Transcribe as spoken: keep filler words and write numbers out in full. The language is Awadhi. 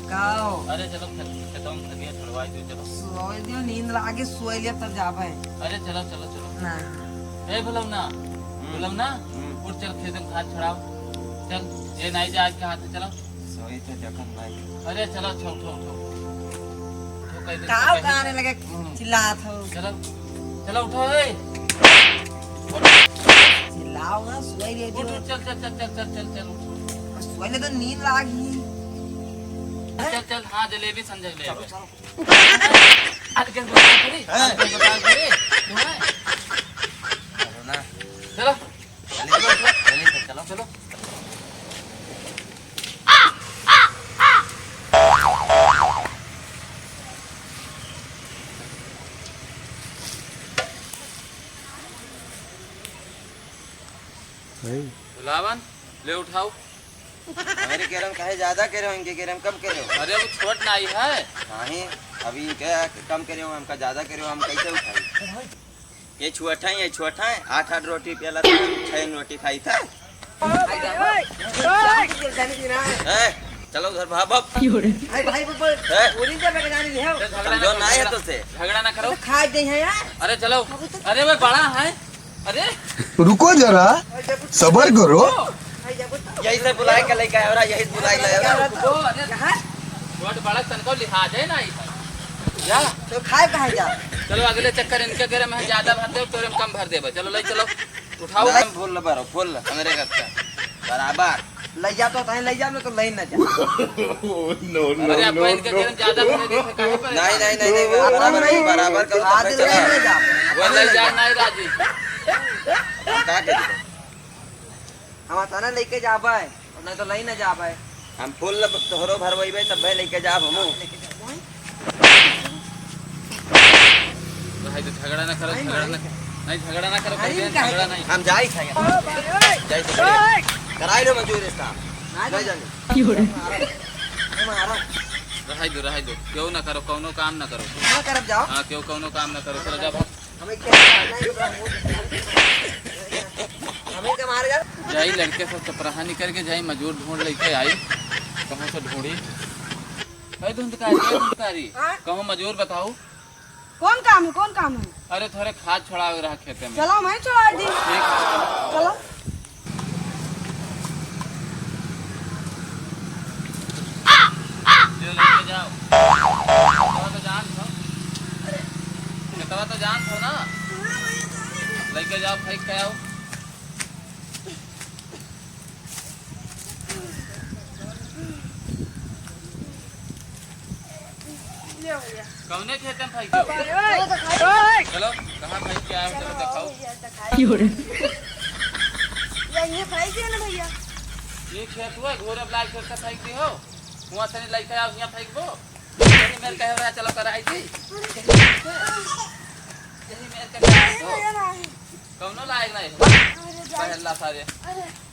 का हो? अरे चलो, खेत, खेतवा में खटिया छोड़वाई दो, चलो। सोई दियो, नींद लागे, सोई लिया तब जाबे। अरे चलो, चलो, चलो। नहीं। ए भुलौना, हम्म। भुलौना, हम्म। उठ चल, खेत में खाद छोड़ाओ। चल, ये नहीं जा आज के हाथ में, चलो। सोई तो जखम नहीं। अरे चलो, उठो, उठो, उठो। उठो, कह दे, का कह दे। गाने लगे हम्म। चिल्लात हो? चलो, चलो उठो, ए। उठ। चिल्लाओ ना, सोई ले उठ, दियो। उठ, चल, चल, उठ। सोई ले तो नींद लागी। चल, चल, हाँ, जलेबी संजय ले चलो, आवे। चलो। आज के बता करी, हैं? आज के बता करी, तू है? चलो ना। चलो। जल्दी चलो, चलो, जल्दी चलो। चलो। भुलावन, ले उठाओ। हमरे केरम काहे ज्यादा केरम, इनके केरम कम केरम। अरे वो छोट नाई है। नहीं, अभी इनके कम केरम, हमका ज्यादा केरम, हम कैसे उठाई? ये छोट है, ये छोट है, आठ आठ रोटी पेला था, छह रोटी खाई था। ए, चलो उधर भाग, भाग। ए, भाई, वो बोल, हैं? गोली दे, मैं जाने दे, हाँ। तो झगड़ा ना करो, नहीं है झगड़ा। तो से। झगड़ा ना करो। तो खा दे हैं यार। अरे चलो। अरे वो बड़ा है। अरे। रुको जरा, सबर करो। यही से बुलाए के लेके आयो रा, यही से बुलाए के लायो रा। रुको, अरे। छोट बड़ा तनको लिहाज है ना इधर। जा। तो खाए कहाँ जा? चलो अगले चक्कर इनके केरम ज्यादा भर दे, तोरे में कम भर देबे। चलो ले चलो। उठाओ। नहीं, फुल भरो, फुल, हमरे कत्ता। बराबर। ले जा तो तहीं ले जा, मैं तो ले ना जा। No, no, अरे, अब no, इनके no। केरम ज्यादा करे देखे, काहे पर नहीं, नहीं, नहीं, नहीं, बराबर, नहीं। बराबर करो, आधे तब ले चला। ले जा। वो ले जा, नहीं राजी। हम का करी? हम अतना लेके जाबे, और नहीं तो ले ना जाबे। हम फुल तोहरो भरवैबे, तब लेके जाब हमू। रहाई दो, झगड़ा ना करो, नहीं, झगड़ा ना, नहीं। नहीं, झगड़ा ना करो, नहीं, कह दे, नहीं, झगड़ा नहीं। हम जाई खाए। जाई तो करे। कराई लो मंजूर इसका। ना ले जाने। क्यों रे? मारा। मारा। रहाई दो, रहाई दो। क्यों ना करो, कौनो काम ना करो। ना करब जाओ। हाँ, क्यों कौनो काम ना करो। चलो जाओ। हमें क्या करना है? हमें क्या मारे यार? जाई लड़के सब चपराहा निकल के जाई, मजूर ढूंढ लेके आई। कहाँ से ढूंढी? ए धुंधकारी, ए धुंधकारी। हाँ? कहूँ मजूर बताओ। कौन काम है, कौन काम है? अरे, थोड़े खाद छोड़ावे रहा खेते में। चलो, मैं छोड़ा दी। ठीक है। चलो। ये लेके जाओ। खेतवा तो जान थो। खेतवा तो जान थो ना। लेके जाओ, फेंक के आओ। ले भैया। कौने खेत में फेंक दो? ओए, ओए। चलो, कहाँ फेंक के आए हो, चलो दिखाओ। भैया, दिखाई। क्यों रे? ये, ये फेंक दिया ना भैया। ये खेत हुआ, घोर अब लाइक करके फेंक दी हो। हुआ से नहीं लेके आओ, यहाँ फेंक दो। यही मेरे कहे रहा, चलो कराई थी। यही मेरे कहे रहा, अरे, भैया, नहीं। कौनो लायक नहीं हो। अरे, जा। पहला सारे। अरे।